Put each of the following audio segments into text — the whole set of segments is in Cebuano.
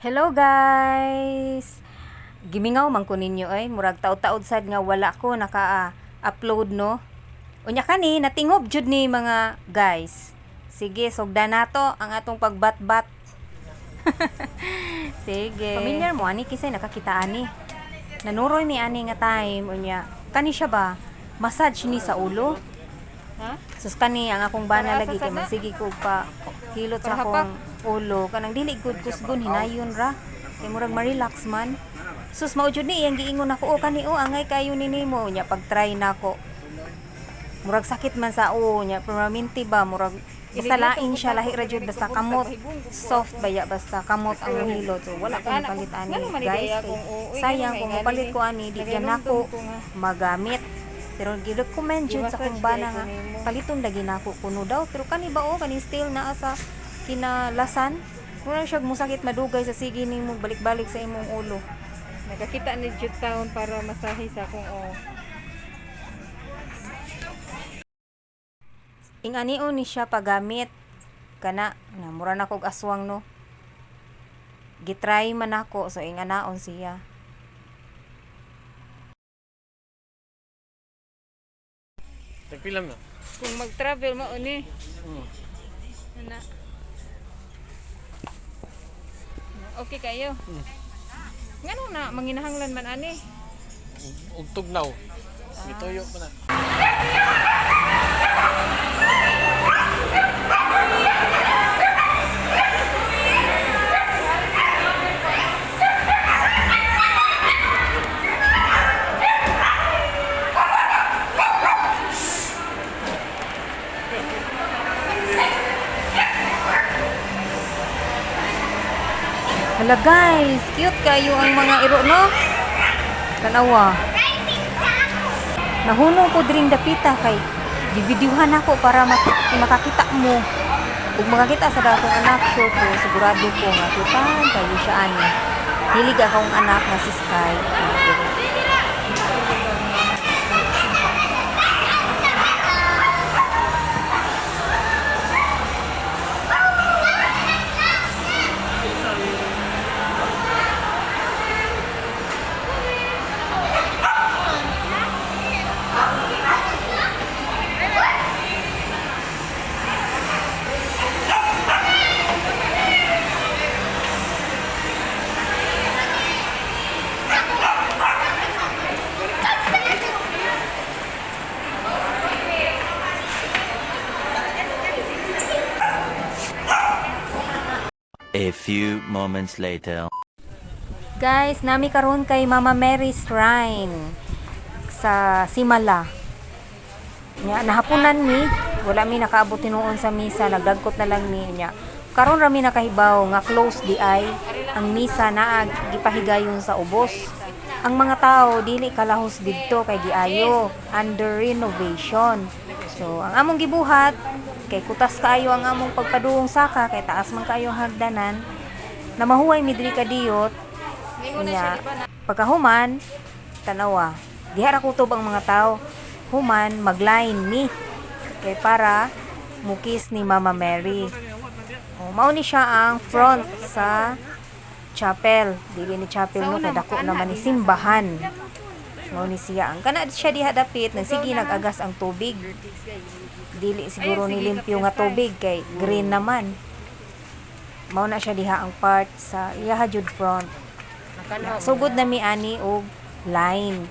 Hello guys! Gimingaw man ko ninyo ay, murag taod-taod sad nga wala ko naka-upload, no. Unya kani natingob jud ni mga guys. Sige, sugdan nato ang atong pagbatbat. Sige. Familiar mo ani kisay nakakita ani. Nanuroy mi ani nga time unya. Kani siya ba? Massage ni sa ulo. Ha? Sus, kani ang akong bana Para lagi sa kay sana? magsige ko pa hilot sa Para akong ulo, kanang dili gud kusgon, hinayon ra kay murag ma-relax man. Sus, mao jud ni iyang giingon ako, "Oh, kani oh, angay kayo ni nimo." Nya pag try nako, murag sakit man sa ulo nya, permanente ba, murag basta lain siya, lahi ra jud, basta kamot soft baya, basta kamot ang hilot. So wala ko palit ani guys kay sayang kung mopalit ko ani, di gyud nako magamit. Pero gi-recommend jud sa akong bana nga paliton lagi nako kuno daw. Pero kani ba oh, kani still naa sa kinalasan, mura siya musakit madugay sa sige nimo balik-balik sa imong ulo. Nakakita ni Jude Town para masahe sa akong oh. Inganion ni siya pagamit kana na mura na kog aswang, no. Gitry man nako, so inganaon siya. Tagpilam na. Kung mag-travel mo ni. Ana. Okay kayo. Ngano na manginahanglan man ani? Ug tugnaw. Gituyo pa na. Hala guys, cute kayo ang mga iro, no? Tanawa. Nahunong ko diring dapita kay givideohan ako para makakita mo. Ug makakita sa akong anak, sure ko, sigurado ko nga kitaan kayo siya ani. Hilig akong anak nga si Sky. A few moments later. Guys, nami karon kay Mama Mary Shrine sa Simala. Nya nahapunan mi, wala mi nakaabot tinuon sa misa, nagdagkot na lang mi nya. Karon ra mi nakahibaw nga close di ay ang misa naa gipahigayon sa ubos. Ang mga tao dili kalahos didto kay giayo under renovation. So, ang among gibuhat kay kutas kaayo ang among pagpadung saka kay taas man kaayo ang hagdanan. Namahuway mi diri kadiyot. Nya, pagkahuman, tanawa. Diha ra kutob ang mga tao. Human, magline mi. Kay para mukis ni Mama Mary. O, mao ni siya ang front sa chapel. Dili ni chapel no, kay dako naman ni simbahan. Mao ni siya ang kana siya diha dapit, nagsige nag-agas ang tubig. Dili siguro ni limpyo nga tubig kay green naman. Mao na siya diha ang part sa iyaha jud front. Sugod na mi ani og line.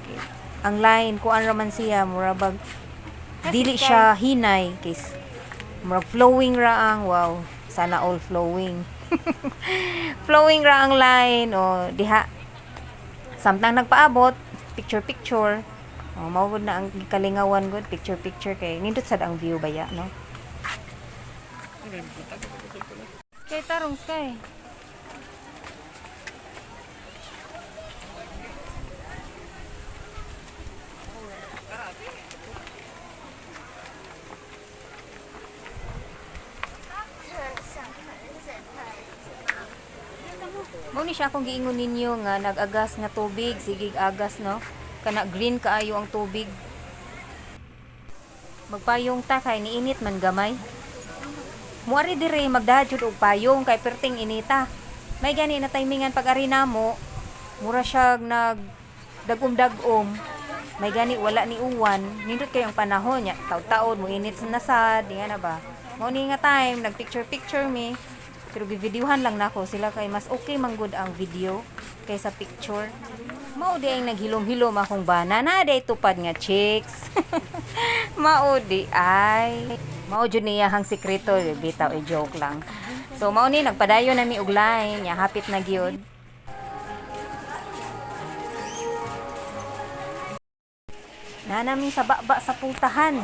Ang line kuan ra man siya, mura bag dili siya hinay kay murag flowing ra ang, wow, sana all flowing. Flowing ra ang line o diha. Samtang nagpaabot, picture picture. O mao gud na ang kalingawan gud, picture picture kay nindot sad ang view baya, no. Kay tarong Sky. Mao ni siya akong giingon ninyo nga nag-agas nga tubig, sige agas, no. Kana green kaayo ang tubig. Magpayong ta kay niinit man gamay. Muari dire magdahad jud og payong kay perting inita. May gani na timingan pag ari namo, mura siya nag dagom-dagom. May gani wala ni uwan, nindot kayo ang panahon niya. Taud-taod mo init sa nasad, di nga na ba? Mao ni nga time nag picture picture mi. Pero givideohan lang nako sila kay mas okay man gud ang video kaysa picture. Mao di ay naghilom-hilom akong bana na day tupad nga chicks. Mao di ay. Mao jud niya hang sikreto, bitaw eh, joke lang. So mao ni nagpadayon na mi og line, nya hapit na gyud. Na nami sa baba sa pultahan.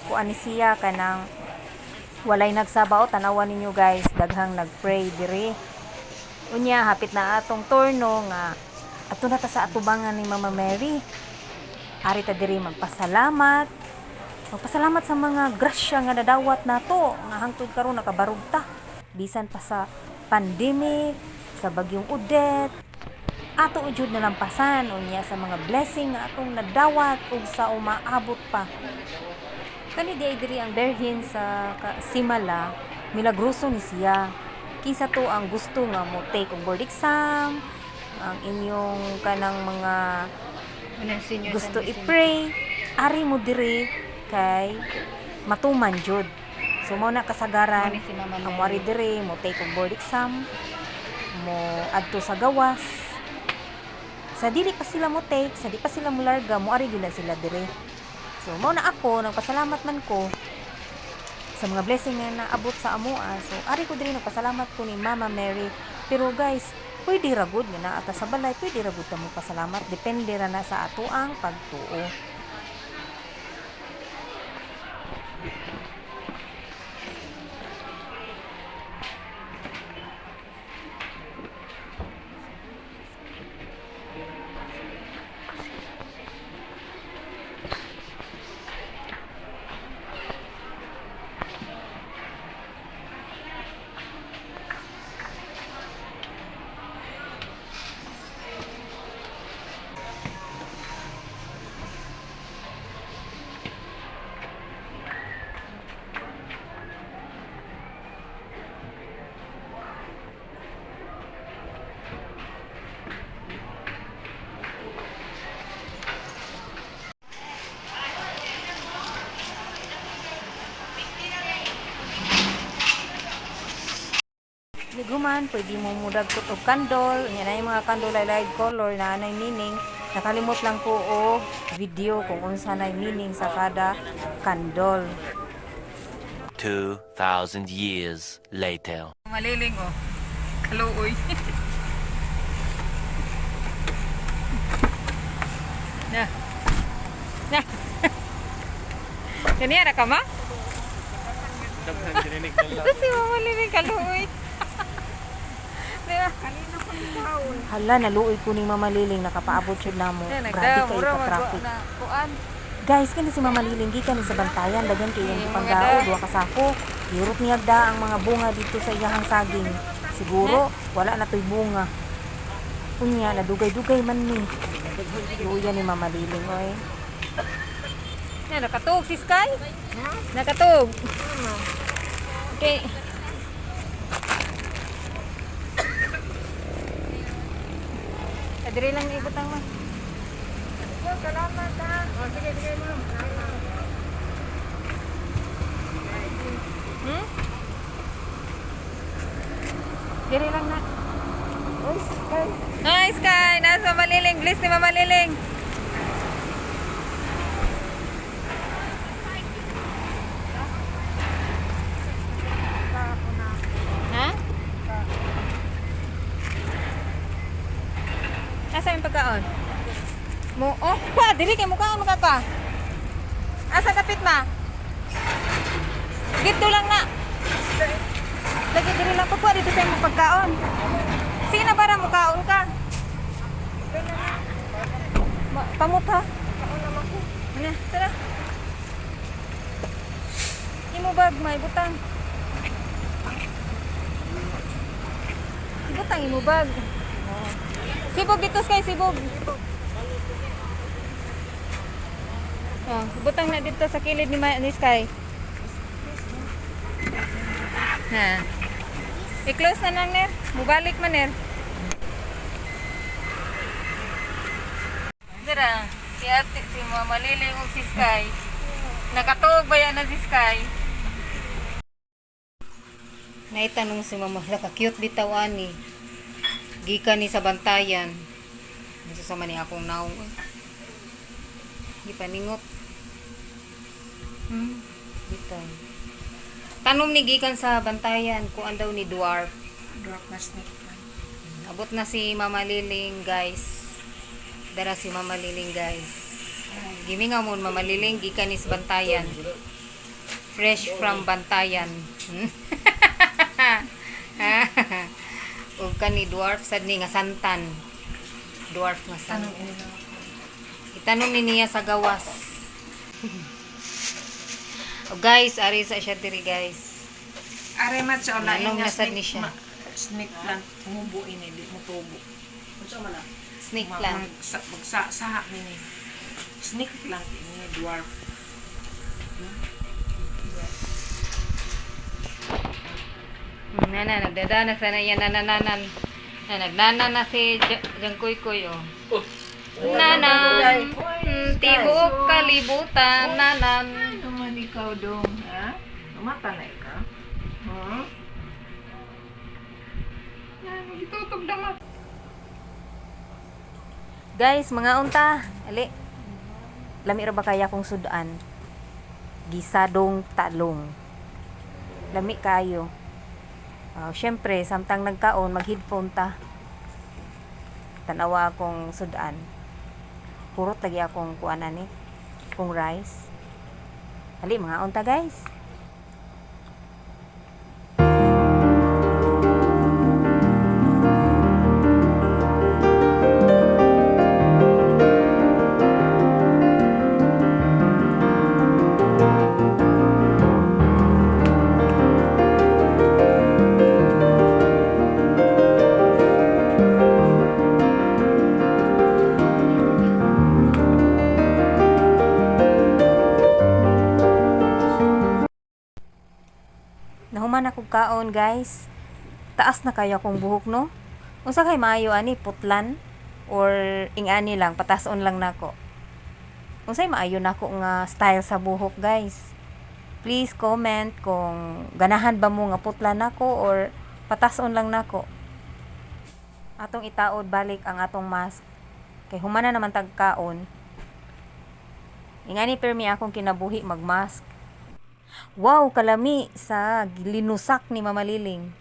Kuan ni siya kanang walay nagsabao, tanawan ninyo guys, daghang nagpray dire. Unya hapit na atong turno nga ato na ta sa atubangan ni Mama Mary. Ari ta diri magpasalamat. Magpasalamat sa mga grasya nga nadawat nato nga hangtod karon nakabarog ta. Bisan pa sa pandemic, sa bagyong Odette, ato jud nalampasan unya sa mga blessing nga atong nadawat ug sa umaabot pa. Kani di ay diri ang berhin sa Simala, milagroso ni siya. Kinsa to ang gusto nga mo take og board exam, ang inyong kanang mga gusto i-pray, ari mo diri kay matuman jud. So mo na kasagaran Mo ni si Mama ang moari diri mo take og board exam, mo adto sa gawas. Sa dili pa sila mo take, sa di pa sila mo larga, mo ari gyud na sila diri. So mo na ako nagpasalamat man ko sa mga blessing nga naabot sa amoa. So ari ko diri nagpasalamat ko ni Mama Mary. Pero guys, pwede ra gud nga naa ta sa balay, pwede ra gud ta mo pasalamat, depende ra na sa ato ang pagtuo. Liguman, pwede mo mudagkot og kandol. Nya na yung mga kandol ay light color na anay meaning. Nakalimot lang ko og video kung unsa nay meaning sa kada kandol. 2,000 years later. Maliling oh. Kaluoy. Na. Na. Kaniya ra ka ma? Daghan dirinig dala. Si Mama Liling kaluoy. Di ba? Hala, naluoy ko ning Mama Liling nakapaabot jud namo. Na, Grabe nagda, kay mura pa traffic. na kuan. Guys, kani si Mama Liling gikan ni sa bantayan, daghan kay iyang Yung mga gipangdao, da. duha ka sako. Yurot niya da ang mga bunga dito sa iyahang saging. Siguro wala na to'y bunga. Unya, nadugay-dugay man ni. Luya ni Mama Liling, oy. Na, nakatuog si Sky? Nakatuog. Okay. Kadiri lang ibutang ma. Salamat ha. Sige, sige, ma'am. Hmm? Diri lang na. Uy, Sky. Hi, Sky! Nasa Maliling. Bliss ni Mama Liling. Ha? Asa yung pagkaon? Mo, oh, pa, dili kay mukaon mukha ka. Asa kapit ma? Dito lang na. Lagi diri lang pagkuha dito sa imong pagkaon. Sige na para mukaon ka. Pamot ha. Na, tara. Imo bag may butang. Butang imo bag. Oh. Sibog dito kay sibog. Oh, butang na dito sa kilid ni, ni Sky. Ha. I-close na lang, Ner. Mubalik man, Ner. Dara, si ate, si Mama Lily ug si Sky. Nakatuog ba yan na si Sky? Naitanong si Mama, hala ka cute bitaw ani. Gikan ni sa bantayan. Nasa sama ni akong naong. Eh. Gipaningot. Bitaw. Tanom ni gikan sa bantayan, kuan daw ni dwarf. Drop na snake plant. Abot na si Mama Liling, guys. Dara si Mama Liling, guys. Gimingaw mo Mama Liling, gikan ni sa bantayan. Fresh from Bantayan. Ug kani dwarf sad ni nga santan. Dwarf nga santan. Itanom ni niya sa gawas. Oh, guys, ari sa siya diri, guys. Are man siya lain Nanom nga na sad snake, ni siya. Snake plant mubo ini di mo tubo. Snake plant. Magsa saha ni. Snake plant ini dwarf. Nana, nagdadana sana yan, nanananan. Na, nagnana na si Jangkoy Koy, oh. Nanan, tibuok kalibutan, nanan. Ano man ikaw dong, ha? Umata na ikaw? Hmm? Yan, gitutog naman. Guys, mga unta, ali. Lami ra ba kaya kung sudan? Gisadong talong. Lami kayo. Ah, syempre, samtang nagkaon, mag-headphone ta. Tanawa akong sudan. Purot lagi akong kuan ani, kung rice. Ali, mga unta guys. Nahuman ako kaon, guys. Taas na kayo akong buhok, no? Unsa kay maayo ani putlan or ingani lang patason lang nako. Unsay maayo nako nga style sa buhok, guys? Please comment kung ganahan ba mo nga putlan nako or patason lang nako. Atong itaod balik ang atong mask kay humana naman tag kaon. Ingani permi akong kinabuhi magmask. Wow, kalami sa linusak ni Mama Liling.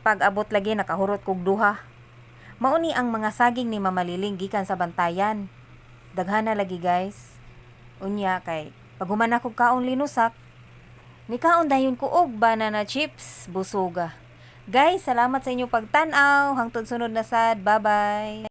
Pag abot lagi nakahurot kog duha. Mauni ang mga saging ni Mama Liling gikan sa bantayan. Daghana lagi guys. Unya kay pag human ako kaon linusak, nikaon dayon ko og banana chips busuga. Guys, salamat sa inyong pagtan-aw. Hangtod sunod na sad. Bye-bye.